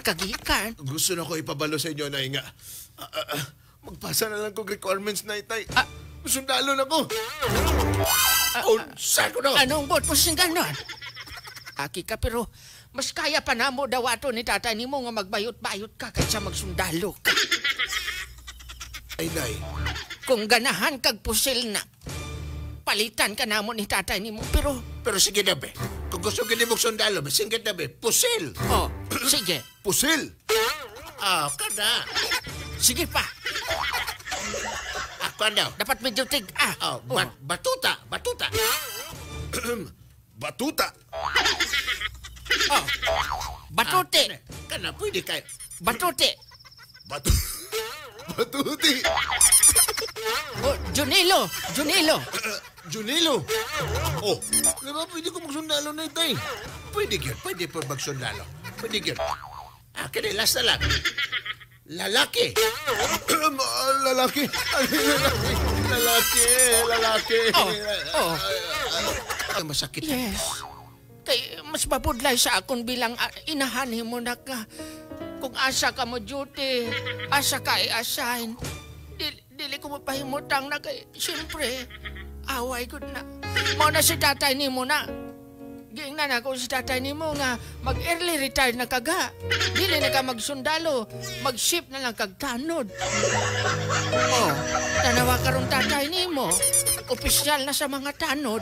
kagikan. Gusto na ko ipabalo sa inyo, Nay, nga. Magpasa na lang kong requirements, Nay, tay. Ah. Sundalo na ko. Unsa ko no? Anong bot mo ganon? Aki ka pero mas kaya pa namo dawato ni tatay nimo nga magbayot-bayot ka kaysa magsundalo ka. Ay, Nay. Kung ganahan kag pusil na, palitan ka namo ni tatay nimo pero Pero sige na, be. Kung gusto gini mong sundalo, be, sige na, be. Pusil. Oh, sige. Pusil! Ah, kana. Sige pa. Ako daw. Dapat medyo tig ah. Oh, batuta, batuta. Batuta! Oh. Batuti. Ah, kana, pwede kayo. Batuti. Batuti! Oh, Junilo, Junilo. Junilo! Oh, di ba pwede ko magsundalo na tay? Pwede yun, pwede po magsundalo. Pwede yun. Ah, kini, last na lang. Lalaki. Lalaki! Lalaki! Lalaki! Lalaki! Oh. Ay, masakit. Yes. Kay mas mabudlay sa akon bilang inahan mo na ka. Kung asa ka mo duty, asa ka i-assign. Dili ko mapahimutang na kay siyempre away gud na. Mao na si tatay nimo na. Giingnan ako si tatay nimo nga mag-early retire na kaga. Dili na ka magsundalo, mag-ship na lang kag tanod. Oh, tanawa karon tatay nimo. Opisyal na sa mga tanod.